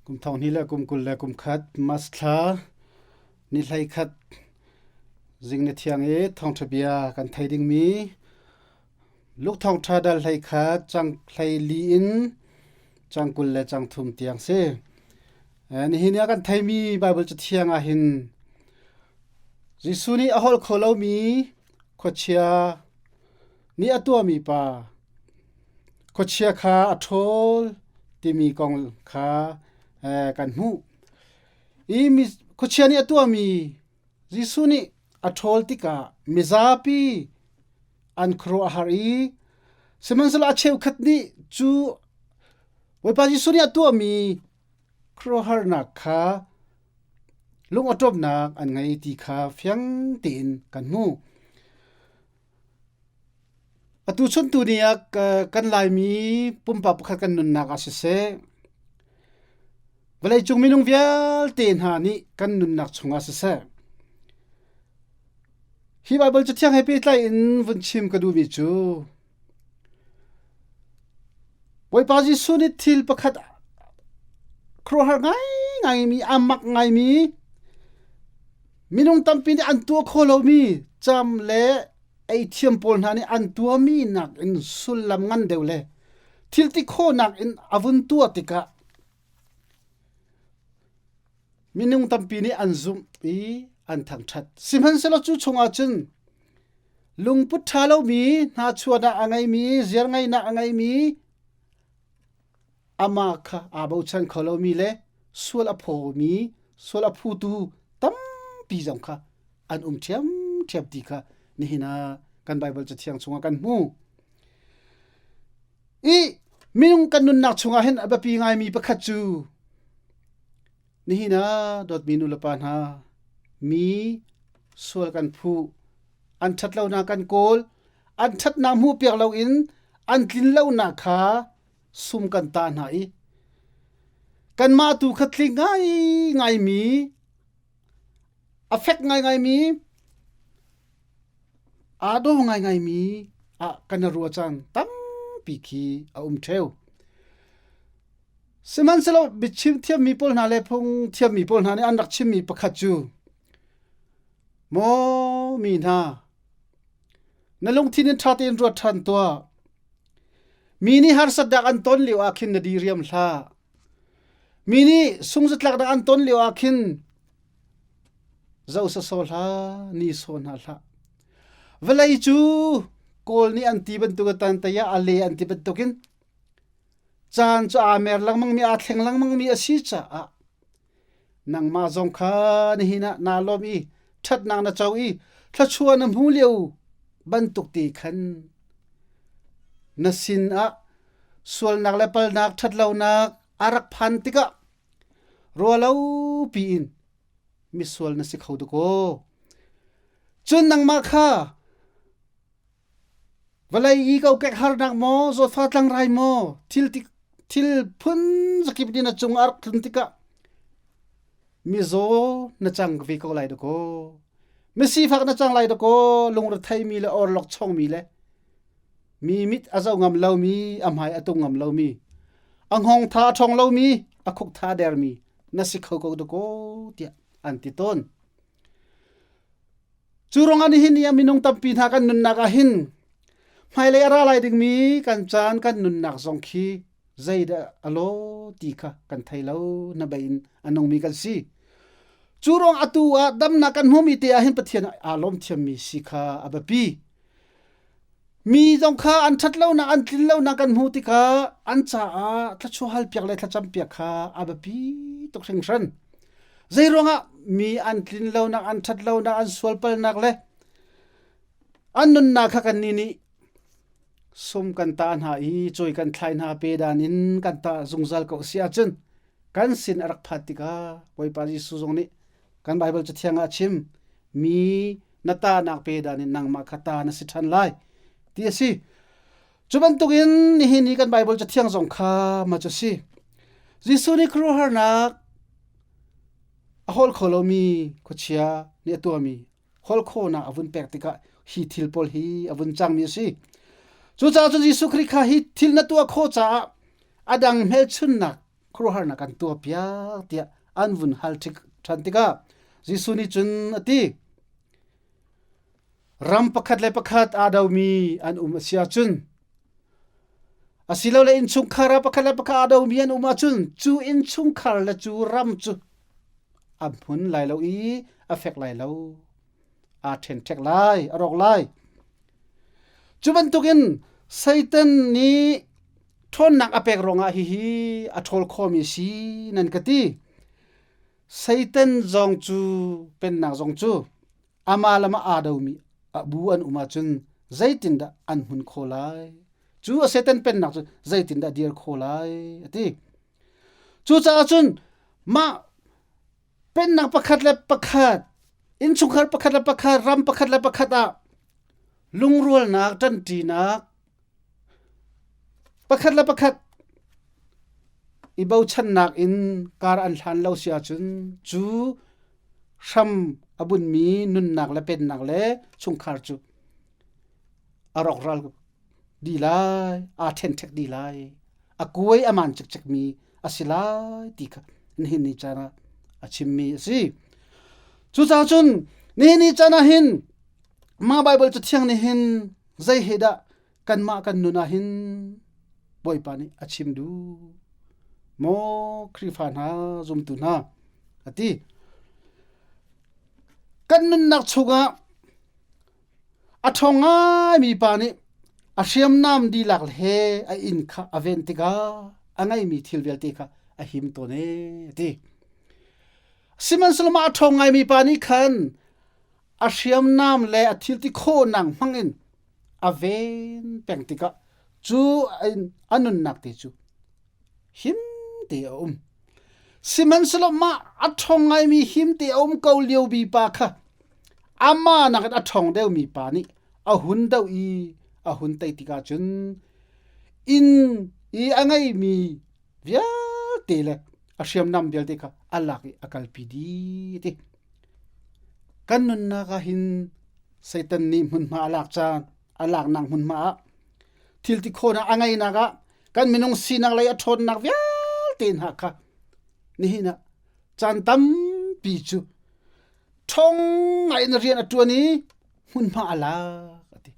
Kum thong hnih le kum 20 le kum khat March thla ni 11 zing ni thiang i thawngṭha bia kan thei dingmi Luke thawngṭha dal 11 cang 14 in cang 20 le cang thum tiang si. Nihin ah kan theimi Baibal Cathiang ah hin Jesuh nih a holh kho lomi khuachia nih a tuahmi pa khuachia kha a ṭhawl timi kong kha kan hmuh. I khuachia nih a tuahmi Jesuh nih a ṭhawl tikah mizapi an khuaruah a har i sihmanhsehlaw a cheukhat nih cu Bawipa Jesuh nih a tuahmi khuaruahharnak kha lungawṭawmnak an ngei ti kha fiang tein kan hmuh. Atu chun tu ni ah kan Laimi pumpak pakhat kan nunnak ah siseh, vawleicung minung vialte hna nih kan nunnak chungah siseh, hi Baibal Cathiang he pehtlai in vun chim ka duhmi cu Bawipa Jesuh nih thil pakhat khuaruahhar ngaingaimi, a mak ngaimi, minung tampi nih an tuah khawh lomi cam le ei thiam pawl hna nih an tuahmi nakin sullam ngan deuh le thil ti khawhnak in a vun tuah tikah minung tampi nih an zumh i an thangṭhat. Sihmanhsehlaw cu chungah cun lungput ṭha lomi, hnachuahnak a ngeimi, ziarngeihnak a ngeimi, amah kha aa bochan kho lomi le sual a phawmi, sual a phutu tampi zong kha an um ṭhiamṭhiam ti kha nihin ah kan Baibal Cathiang chungah kan hmu. I minung kan nunnak chungah hin a biapi ngaimi pakhat cu nihin ah dawtmi nulepa hna mi sual kan phu an ṭhatlonak kan kawl an ṭhatnak hmuhpiak loin an tlinlonak kha sum kan tah hna i kanmah tu kha tling ngaingaimi a fek ngaingaimi aa daw ngaingaimi ah kan i ruah caan tampi khi a um ṭheo. Sihmanhsehlaw biachim thiammi pawl hna le phung thiammi pawl hna nih an rak chimmi pakhat cu Maw mi hna, na lungthin in ṭha tein ruat ṭhan tuah. Mi nih harsatnak an ton lio ah khin na diriam hlah. Mi nih sungzatlaknak an ton lio ah khin zoh sawsawh hlah, ni sawh hna hlah. Vawlei cu Kawl nih an ti bantuk tantei ah a le an ti bantukin caan cu aa mer lengmangmi aa thleng lengmangmi a si caah Nangmah zong kha nihin ah naa lawm i ṭhatnak na co i thluachuah na hmu lio bantuk te khan na sin ah sualnak le palnak ṭhatlonak a rak phan tikah rualo piin misual na si kho dakaw. Cun nangmah kha Vawlei i kokek harnak maw, zawtfah tlangrai maw, thil thil phun zakip nih na cung a rak tlun tikah mizaw na cang ve ko lai dakaw. Misifak na cang lai dakaw, lungretheimi le orlok chongmi le mi mit a zoh ngam lomi, a hmai a tung ngam lomi, a hngawng tha a ṭhawng lomi, a khuk tha dermi na si kho ko dakaw tiah an ti tawn. Cu ruangah nihin ni ah minung tampi hna kan nunnak ah hin hmailei a ra lai dingmi kan caan kan nunnak zong khi zeidah a law ti kha kan thei lo na bei in a nungmi kan si. Cu ruang atu ah damnak kan hmumi te ah hin Pathian aa lawm thiammi si kha a biapi. Mi zong kha an ṭhatlonak an tlinlonak kan hmuh tikah an caah thluachuah halpiak le thlacampiak kha a biapi tuk hringhran. Zeiruangah mi an tlinlonak, an ṭhatlonak, an sualpalnak le an nunnak kha kannih nih sum kan tah hna i cawi kan thlai hna pe dan in kan tah zungzal ko si ahcun kan sin a rak phat tikah Bawipa Jesuh zong nih Kan Baibal Cathiang ah a chim mi na tahnak pe dan in nangmah kha ta na si ṭhan lai ti a si. Cu bantukin nihin i kan Baibal Cathiang zong kha ma cu si. Jesuh nih khuaruahharnak a hawl kho lomi khuachia nih a tuahmi hawl khawhnak a vun pek tikah hi thil pawl hi a vun cangmi a si. Cucaah cun Jesuh Khrih kha hi thil na tuah khawh caah a dang hmelchunnak. khuaruahharnak kan tuahpiak tiah an vun hal ṭhan tikah Jesuh nih cun a ti. Ram pakhat le pakhat aa domi an um a si ahcun asilole innchungkhar ah pakhat le pakhat aa domi an um ahcun cu innchungkhar le cu ram cu a hmun lai lo i a fek lai lo. Aa ṭhenṭhek lai, a rawk lai. Cu bantukin Satan nih ṭhawnnak a pek ruangah hihi a ṭhawl khawhmi a si nan ka ti. Satan zong cu pennak zong cu amah le amah aa domi a bu an um ahcun zeitindah an hmun khawh lai? Cu a Satan pennak cu zeitindah dir khawh lai? A ti. Cucaah cun mah pennak pakhat le pakhat, innchungkhar pakhat le pakhat, ram pakhat le pakhat ah lungrualnak, ṭanṭinak, Pakhat le pakhat i bochannak in kar an hlan lo si ahcun cu hram a bunmi nunnak le pennak le chungkhar cu a rawkral dih lai, aa ṭhenṭhek dih lai, a kuai a maan cikcekmi a si lai ti kha nihin ni caan ah a chimmi a si. Cucaah cun nihin ni caan ah hin mah Baibal Cathiang nih hin zei he dah kanmah kan nun ah hin Bawipa nih a chim duh maw Khrihfa hna zumtu hna a ti kan nunnak chungah a ṭhawng ngaimi pa nih a hriamnam dihlak he a inn kha a ven tikah a ngeimi thil vialte kha a him tawn ee a ti sihmanhsehlaw mah a ṭhawng ngaimi pa nih khan a hriamnam le a thil ti khawhnak hmangin a ven peng tikah cu a nunnak te cu him te a um. Sihmanhsehlaw mah a ṭhawng ngaimi him te a um ko lio mi pa kha amah nakin a ṭhawng deuhmi pa nih a hun doh i a hun tei tikah cun inn i a ngeimi vialte le a hriamnam vialte kha a lak i a kalpi dih ti. Kan nunnak ah hin Satan nih hmunhma a lak caan, a laknak hmunhma ah thil ti khawhnak a ngeinak ah kan minung sinak lei a ṭhawnnak vialte hna kha nihin ah caan tampi cu ṭhawng ngai in rian a ṭuan i hmunhma a lak a ti.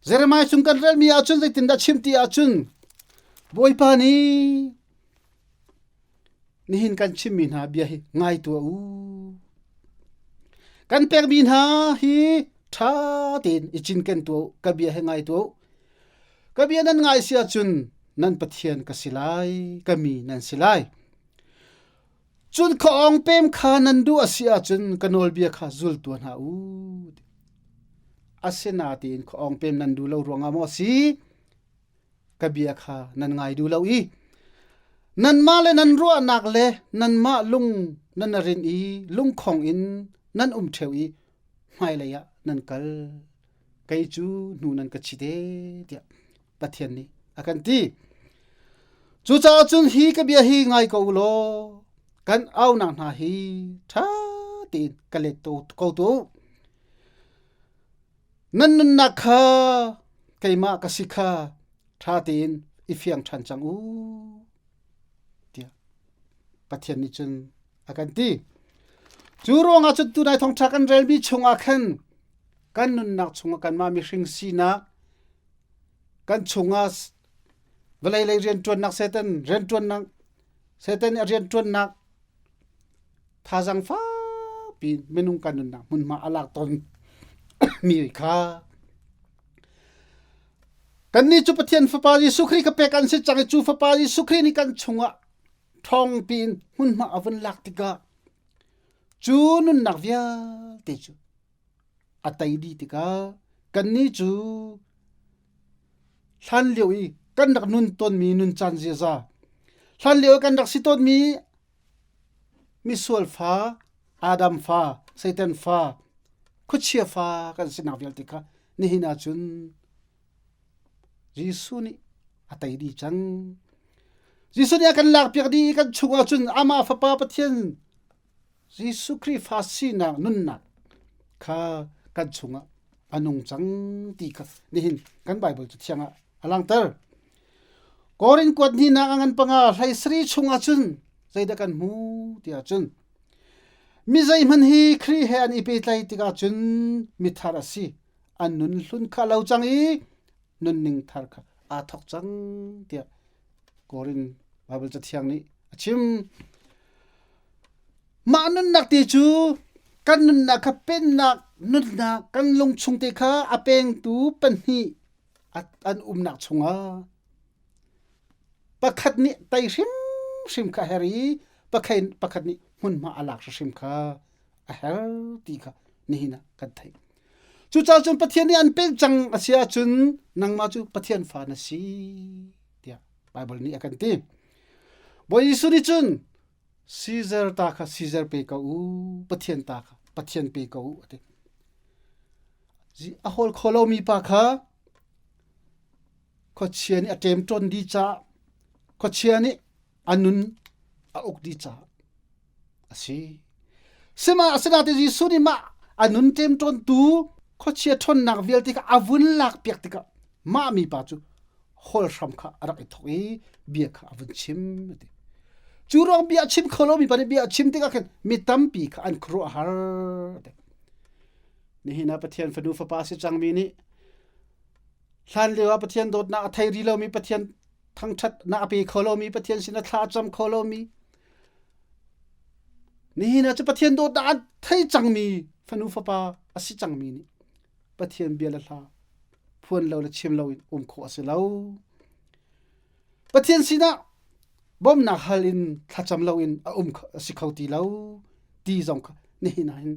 Jeremiah chung kan relmi ahcun zeitindah chim ti ahcun Bawipa nih nihin kan chimmi hna bia hi ngai tuah u. Kan pekmi hna hi ṭha tein i cinken tuah u. Ka bia hi ngai tuah u. Ka bia nan ngai si ahcun nan Pathian ka si lai, ka mi nan si lai. Cun khuaawng pem kha nan duh a si ahcun ka nawlbia kha zul tuah hna u. Asinain khuaawng pem nan duh lo ruangah maw a si? Ka bia kha nan ngai duh lo i nanmah le nan ruahnak le nanmah lung nan rin i lungkhong in nan um ṭheo i hmailei ah nan kal. Kei cu hnu nan ka chit ee tiah Pathian nih a kan ti. Cucaah cun hi ka bia hi ngai ko u law kan aunak hna hi ṭha tein ka let ko tuah u. Nan nunnak kha keimah ka si kha ṭha tein i fiang ṭhan cang u tiah Pathian nih cun a kan ti. Cu ruangah cun tunai thawngṭha kan relmi chungah khan kan nunnak chungah kanmah mihring sinak kan chungah vawlei lei rianṭuannak Satan rianṭuannak Satan nih a rianṭuannak thazang fakpi minung kan nunnak hmunhma a lak tawn mi kha kannih cu Pathian Fapa Jesuh Khrih kha pek an si cang i cu Fapa Jesuh Khrih nih kan chungah ṭhawng piin hmunhma a vun lak tikah cu nunnak vialte cu a tei dih tikah kannih cu hlan lio i kan rak nun tawnmi nuncan ziaza hlan lio i kan rak si tawnmi misual fa Adam fa Satan fa khuachia fa kan sinak vialte kha nihin ahcun Jesuh nih a tei dih cang. Jesuh nih a kan lakpiak dih i kan chungah cun amah Fapa Pathian Jesuh Khrih fa sinak nunnak kha kan chungah a nung cang ti kha nihin kan Baibal cu thiang ah a langhter. Korin kuat hninak a ngan panga hlei sari chungah cun zeidah kan hmu tiah cun mi zeihmanh hi Khrih he an i pehtlaih tikah cun mithar a si. An nun hlun kha lo cang i nunning thar kha aa thawk cang tiah Korin Baibal Cathiang nih a chim. Mah nunnak te cu kan nunnak kha pennak nunnak kan lungchung te kha a pengtu pahnih an umnak chungah pakhat nih tei hrimhrim kha a herh i pakhat nih hmunhma a lak hrimhrim kha a herh ti kha nihin ah kan theih. Cucaah cun Pathian nih an pek cang a si ahcun nangmah cu Pathian fa na si tiah Baibal nih a kan ti. Bawi Jesuh nih cun Caesar ta kha Caesar pe ko u, Pathian ta kha Pathian pe ko u a ti. A hawl kho lomi pa kha khuachia nih a ṭemṭawn dih caah khuachia nih a nun a uk dih caah a si. Sihmanhsehlaw asinain Jesuh nih mah a nun ṭemṭawntu khuachia ṭhawnnak vialte kha a vun lakpiak tikah mah mipa cu hawl hram kha a rak i thawk i bia kha a vun chim a ti. Cu ruang bia a chim kho lomi pa nih bia a chim tikah khin mi tampi kha an khuaruah a har a ti. Nihin ah Pathian fanu fapa a si cangmi nih hlan lio ah Pathian dawtnak a thei rih lomi Pathian thangṭhatnak a pe kho lomi Pathian sinah thla a cam kho lomi nihin ah cu Pathian dawtnak a thei cangmi fanu fapa a si cangmi nih Pathian bia le hla phuan lo le chim loin um khawh a si lo. Pathian sinah bawmhnak hal in thlacam loin a um a si kho ti lo ti zong kha nihin ah hin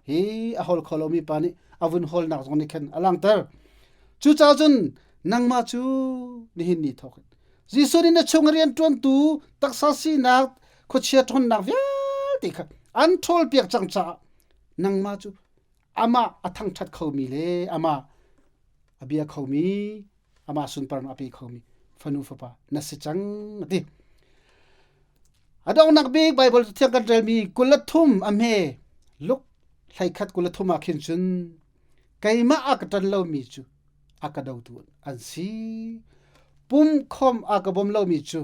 hi a hawl kho lomi pa nih a vun hawlnak zong nih khan a langhter. Cucaah cun nangmah cu nihin ni thawk in Jesuh nih na chung rian ṭuantu taksa sinak khuachia ṭhawnnak vialte kha an ṭhawlpiak cang caah nangmah cu amah a thangṭhat khomi le amah a bia khomi amah sunparnak a pe khomi fanu fapa na si cang a ti. A donghnak bik Baibal thiang kan relmi 23 a hme Luke 21 23 ah khin cun keimah a ka ṭan lomi cu a ka dotu an si. Pum khom a ka bawm lomi cu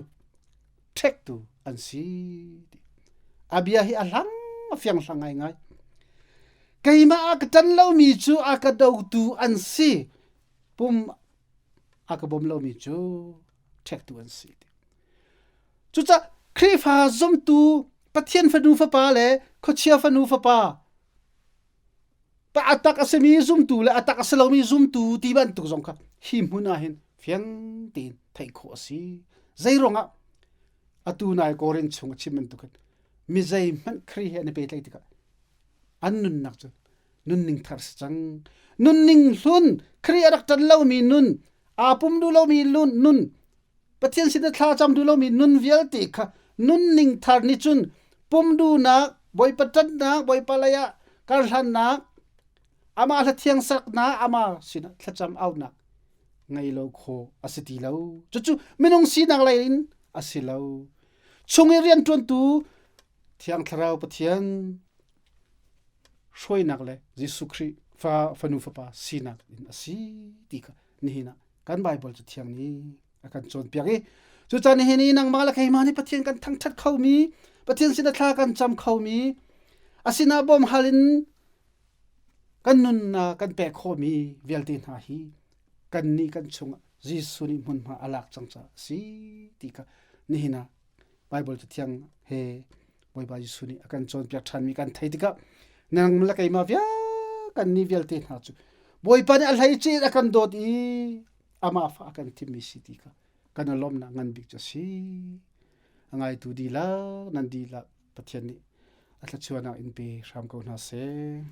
ṭhektu an si. A bia hi a hlang a fiang hlang ngaingai. Keimah a ka ṭan lomi cu a ka dotu an si. Pum a ka bawm lomi cu ṭhektu an si. Cucaah Khrihfa zumtu Pathian fanu fapa le khuachia fanu fapa pa a tak a simi zumtu le a tak a si lomi zumtu ti bantuk zong kha hi hmun ah hin fiang tein theih khawh a si. Zei ruangah atu nai Korin chung a chim bantuk hin mi zeihmanh Khrih he an i pehtlaih tikah an nunnak cu nunning thar si cang. Nunning hlun Khrih a rak ṭan lomi nun aa pum duh lomi nun Pathian sin i thla cam duh lomi nun vialte kha nunning thar nih cun pum duhnak, Bawipa ṭanhnak, Bawipa lei ah karhlannak, amah hla thiang saknak, amah sinah thlacam aunak ngei lo kho a si ti lo. Cucu minung sinak lei in a si lo. Chung i rianṭuantu Thiang Thlarau Pathian hruainak le Jesuh Khrih fa fanu fapa sinak in a si ti kha nihin ah kan Baibal cu thiang nih a kan cawnpiak i cucaah nihin i nangmah le keimah nih Pathian kan thangṭhat khomi Pathian sinah thla kan cam khomi a sinah bawm hal in kan nunnak kan pek khawhmi vialte hna hi kannih kan chungah Jesuh nih hmunhma a lak cang caah a si ti kha nihin ah Baibal Cathiang he Bawipa Jesuh nih a kan cawnpiak ṭhanmi kan theih tikah nang le keimah vial kan nih vialte hna cu Bawipa nih a hleice in a kan dawt i amah fa a kan thimmi si ti kha kan i lawmhnak ngan bik cu a si. A ngaitu dihlak nan dihlak Pathian nih a thluachuahnak in pe hram ko hna seh.